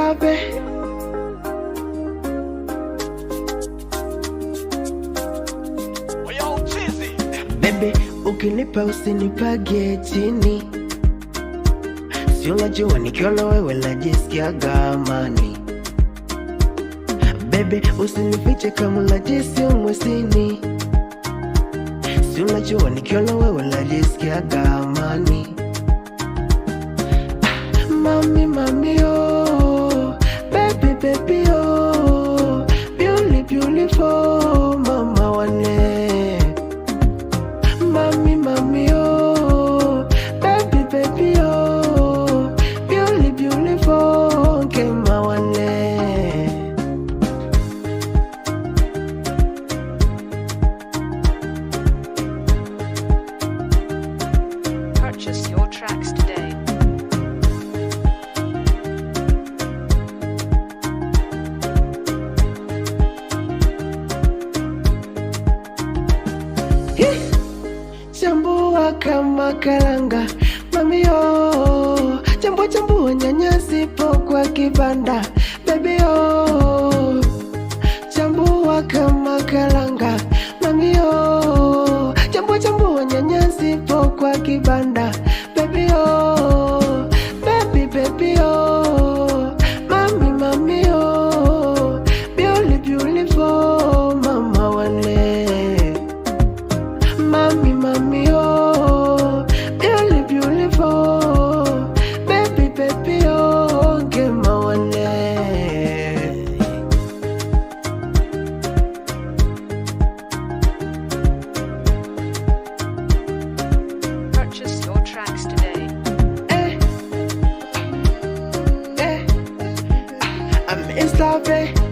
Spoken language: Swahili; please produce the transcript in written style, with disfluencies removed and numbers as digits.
Mr. B. Baby, ukinipa usinipage chini, si unajua nikiona wewe najisikiaga amani. Baby, usinifiche kama unajisi umwesini, si unajua nikiona wewe najisikiaga amani. Mami, mami, oh, baby, baby, oh, beauty, beautiful, mama wane. Mami, mami, oh, baby, baby, oh, beauty, beautiful, kema wane. Purchase your tracks today. Chambua kama karanga, mami oh, chambua chambua nyanya zipo kwa kibanda, baby oh, chambua kama karanga, mami oh, chambua chambua nyanya zipo kwa kibanda, baby oh, baby baby oh, mami mami oh, beauty beautiful mama wane. Mami, mami, oh, beauty, beautiful, baby, baby, oh, ngema wane. Purchase your tracks today. Eh, eh, I'm Mr. B.